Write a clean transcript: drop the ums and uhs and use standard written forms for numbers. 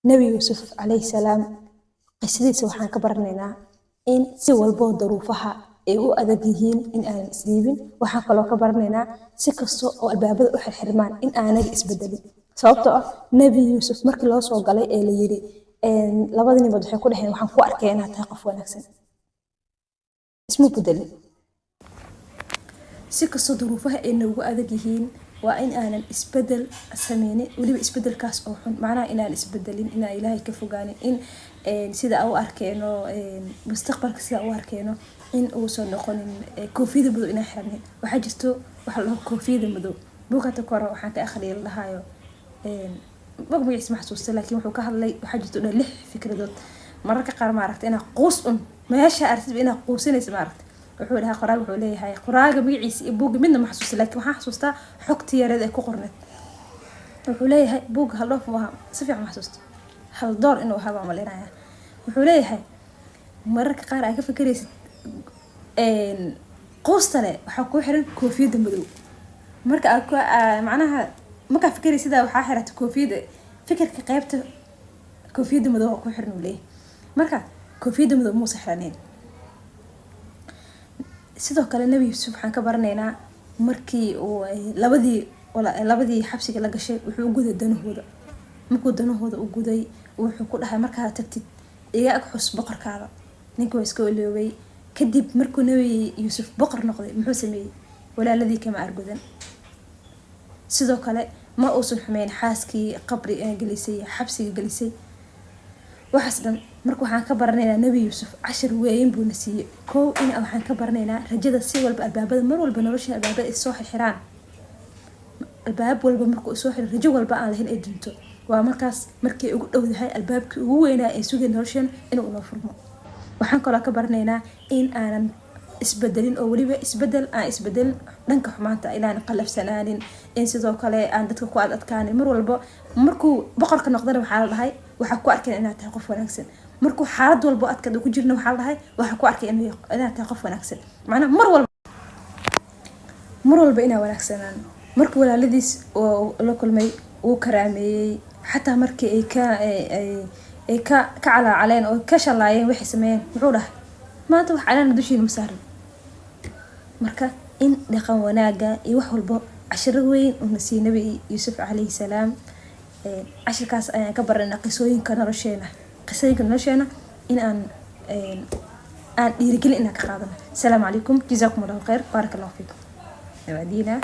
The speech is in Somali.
Nebi Yuusuf calayhi salaam qisadiisa waxaan ka baranaynaa in si walboo daruufaha ay u adag yihiin in aanan isdhiibin. Waxaan kaloo ka baranaynaa si kasta oo albaabada u xirxirmaan in aanaga isbedelin, sababtoo ah Nebi Yuusuf markii loo soo galay ee la yiri, labada nimood waxay ku dhaheen, "Waxaan ku arkay inaad tahay qof wanaagsan," isma bedelin. Si kastoo duruufaha ay noogu adag yihiin, waa in aanan isbedel sameynin, weliba isbedelkaas oo xun, macnaha inaan isbedelin, inaan Ilaahay ka fogaanin, in sida u arkeeno mustaqbalka, sida u arkeeno in uusan noqonin koofiyada madow inaan xiranin. Waxaa jirto waxa la dhaho koofiyada madow. Buugata kore waxaan ka akhriyay la dhahayo, buug magaciisa ma xasuusta, laakiin wuxuu ka hadlay, waxaa jirto dhan lix fikradood. Mararka qaar, maaragta, inaa quus un meesha aragtid inaa quusanaysa, maaragta. Wuxuu dhahaa qoraaga, wuxuu leeyahay, qoraaga magaciisa iyo buugga midna ma xasuusta, laakiin waxaan xasuustaa xogta yareed ee ku qorneed. Wuxuu leeyahay buugga haldhoof mu ahaa, si fiican ma xasuusto, hal door inuu ahaa baan malinaya. Wuxuu leeyahay mararka qaar aa ka fikeraysid quusta leh, waxaa kuu xiran koofiyadda madow. Marka aa ku macnaha markaa fikeraysidaa, waxaa xirata koofiyadda fikirka, qeybta koofiyadda madow waa ku xiran, uu leeyahay. Marka koofiyadda madow muusa xiraneyn. Sidoo kale Nebi Yuusuf waxaan ka baranaynaa markii uu labadii xabsiga la gashay, wuxuu u guday danahooda. Markuu danahooda u guday, wuxuu ku dhahay, "Markaa tagtid iga ag xus boqorkaada." Ninka waa iska iloobay. Kadib markuu Nebi Yuusuf boqor noqday, muxuu sameeyey? Walaaladii kama argudan. Sidoo kale ma uusan xumeyn xaaskii qabri gelisay, xabsiga gelisay, waxaas dhan. Marka waxaan ka baranaynaa Nebi Yuusuf cashar weyn buu na siiyey. Kow, in waxaan ka baranaynaa rajada. Si walba albaabada, mar walba nolosha albaabada ay soo xirxiraan, albaab walba markuu soo xiro, rajo walba aan lahayn ay dunto, waa markaas markii ugu dhowdahay albaabkii ugu weynaa ee sugay noloshan inuu noo furmo. Waxaan kaloo ka baranaynaa in aanan isbedelin, oo weliba isbedel aan isbedelin dhanka xumaanta, inaan qalafsanaanin, in sidoo kale aan dadka ku ad adkaanin. Mar walba markuu boqorka noqdana, waxaa la dhahay, "Waxaa ku arkay inaad tahay qof wanaagsan." Markuu xaalad walbo adkaad ku jirna, waxaa la dhahay, "Waxaa ku arkay inaad tahay qof wanaagsan." Macnaha mar walba inaa wanaagsanaan. Markuu walaaladiis oo la kulmay, wuu karaameeyey, xataa markii ay ka calaacaleen oo ka shalaayeen waxay sameeyeen, wuxuu dhahay, "Maanta wax calaana dushiina ma saarin." Marka in dhaqan wanaaga iyo wax walbo cashiro weyn uuna siiyey Nabi Yuusuf calayhi salaam. Cashirkaas ayaan ka baranaa qisooyinka nolosheena in aan dhiirigelin inaan ka qaadano. Asalaamu calaykum, jazaakum Allahu khayr, baaraka Allahu fiikum, nabaadiina.